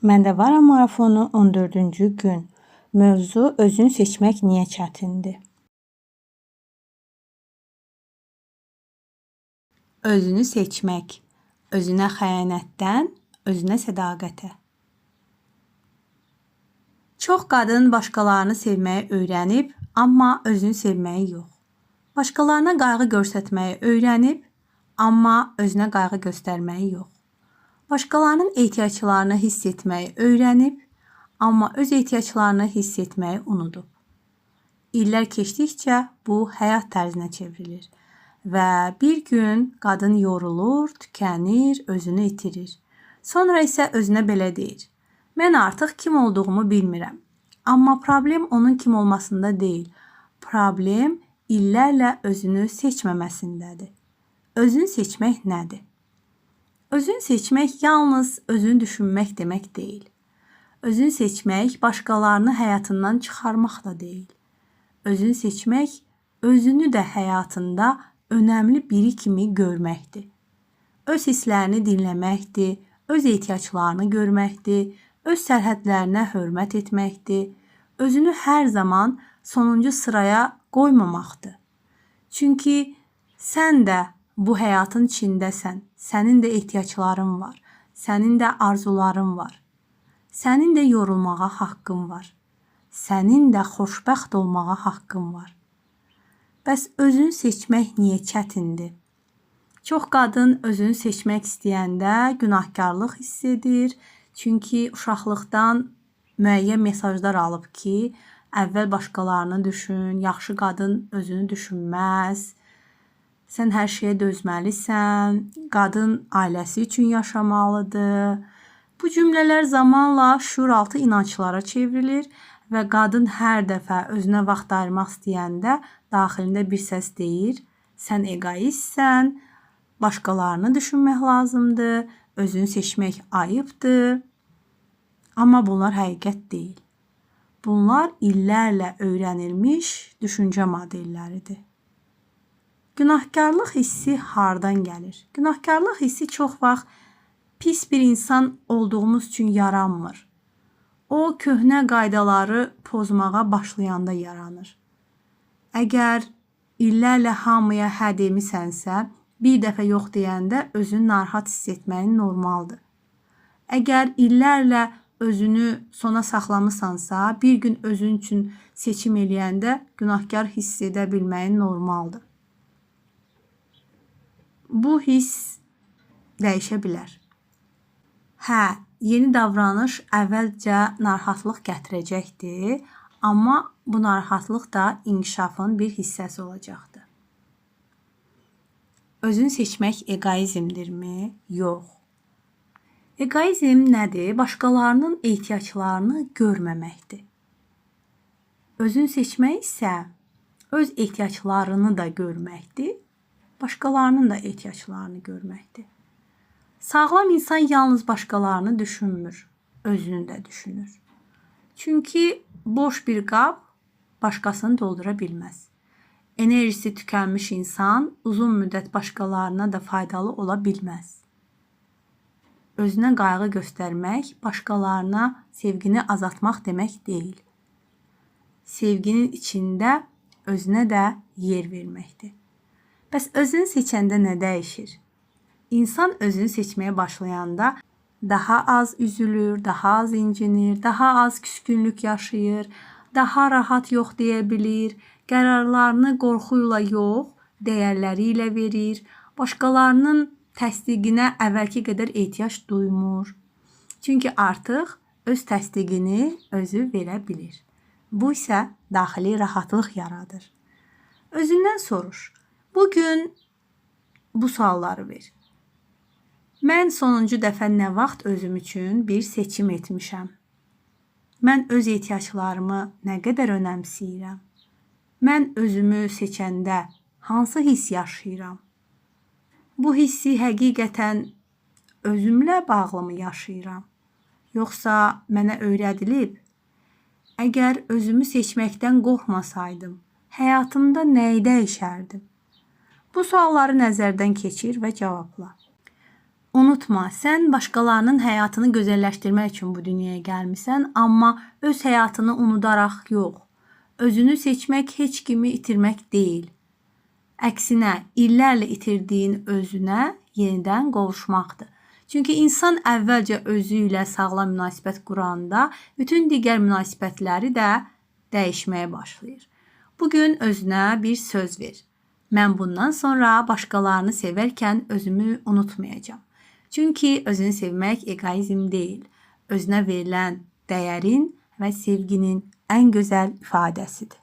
Məndə Varam marafonu 14-cü gün. Mövzu: özünü seçmək niyə çətindir? Özünü seçmək, özünə xəyanətdən, özünə sədaqətə. Çox qadın başqalarını sevməyi öyrənib, amma özünü sevməyi yox. Başqalarına qayğı göstərməyi öyrənib, amma özünə qayğı göstərməyi yox. Başqalarının ehtiyaclarını hiss etməyi öyrənib, amma öz ehtiyaclarını hiss etməyi unudub. İllər keçdikcə bu həyat tərzinə çevrilir və bir gün qadın yorulur, tükənir, özünü itirir. Sonra isə özünə belə deyir: "Mən artıq kim olduğumu bilmirəm." Amma problem onun kim olmasında deyil. Problem illərlə özünü seçməməsindədir. Özünü seçmək nədir? Özünü seçmək yalnız özünü düşünmək demək deyil. Özünü seçmək başqalarını həyatından çıxarmaq da deyil. Özünü seçmək özünü də həyatında önəmli biri kimi görməkdir. Öz hisslərini dinləməkdir, öz ehtiyaclarını görməkdir, öz sərhədlərinə hörmət etməkdir, özünü hər zaman sonuncu sıraya qoymamaqdır. Çünki sən də bu həyatın içindəsən, sənin də ehtiyacların var, sənin də arzuların var, sənin də yorulmağa haqqın var, sənin də xoşbəxt olmağa haqqın var. Bəs özünü seçmək niyə çətindir? Çox qadın özünü seçmək istəyəndə günahkarlıq hiss edir. Çünki uşaqlıqdan müəyyən mesajlar alıb ki, əvvəl başqalarını düşün, yaxşı qadın özünü düşünməz, sən hər şeyə dözməlisən, qadın ailəsi üçün yaşamalıdır. Bu cümlələr zamanla şüuraltı inanclara çevrilir və qadın hər dəfə özünə vaxt ayırmaq istəyəndə daxilində bir səs deyir: sən eqoistsən, başqalarını düşünmək lazımdır, özünü seçmək ayıbdır. Amma bunlar həqiqət deyil. Bunlar illərlə öyrənilmiş düşüncə modelləridir. Günahkarlıq hissi hardan gəlir? Günahkarlıq hissi çox vaxt pis bir insan olduğumuz üçün yaranmır. O, köhnə qaydaları pozmağa başlayanda yaranır. Əgər illərlə hamıya hə demisənsə, bir dəfə yox deyəndə özünü narahat hiss etməyin normaldır. Əgər illərlə özünü sona saxlamısansa, bir gün özün üçün seçim eləyəndə günahkar hiss edə bilməyin normaldır. Bu hiss dəyişə bilər. Hə, yeni davranış əvvəlcə narahatlıq gətirəcəkdir, amma bu narahatlıq da inkişafın bir hissəsi olacaqdır. Özünü seçmək eqoizmdirmi? Yox. Eqoizm nədir? Başqalarının ehtiyaclarını görməməkdir. Özünü seçmək isə öz ehtiyaclarını da görməkdir, başqalarının da ehtiyaclarını görməkdir. Sağlam insan yalnız başqalarını düşünmür, özünü də düşünür. Çünki boş bir qab başqasını doldura bilməz. Enerjisi tükənmiş insan uzun müddət başqalarına da faydalı ola bilməz. Özünə qayğı göstərmək başqalarına sevgini azaltmaq demək deyil. Sevginin içində özünə də yer verməkdir. Bəs özünü seçəndə nə dəyişir? İnsan özünü seçməyə başlayanda daha az üzülür, daha az incinir, daha az küskünlük yaşayır, daha rahat yox deyə bilir, qərarlarını qorxuyla yox, dəyərləri ilə verir, başqalarının təsdiqinə əvvəlki qədər ehtiyac duymur. Çünki artıq öz təsdiqini özü verə bilir. Bu isə daxili rahatlıq yaradır. Özündən soruş. Bugün bu sualları ver. Mən sonuncu dəfə nə vaxt özüm üçün bir seçim etmişəm? Mən öz ehtiyaclarımı nə qədər önəmsəyirəm? Mən özümü seçəndə hansı hiss yaşayıram? Bu hissi həqiqətən özümlə bağlımı yaşayıram? Yoxsa mənə öyrədilib? Əgər özümü seçməkdən qorxmasaydım, həyatımda nəyi dəyişərdim? Bu sualları nəzərdən keçir və cavabla. Unutma, sən başqalarının həyatını gözəlləşdirmək üçün bu dünyaya gəlmisən, amma öz həyatını unudaraq yox. Özünü seçmək heç kimi itirmək deyil. Əksinə, illərlə itirdiyin özünə yenidən qovuşmaqdır. Çünki insan əvvəlcə özü ilə sağlam münasibət quranda bütün digər münasibətləri də dəyişməyə başlayır. Bu gün özünə bir söz ver. Mən bundan sonra başqalarını sevərkən özümü unutmayacağam. Çünki özünü sevmək eqoizm deyil, özünə verilən dəyərin və sevginin ən gözəl ifadəsidir.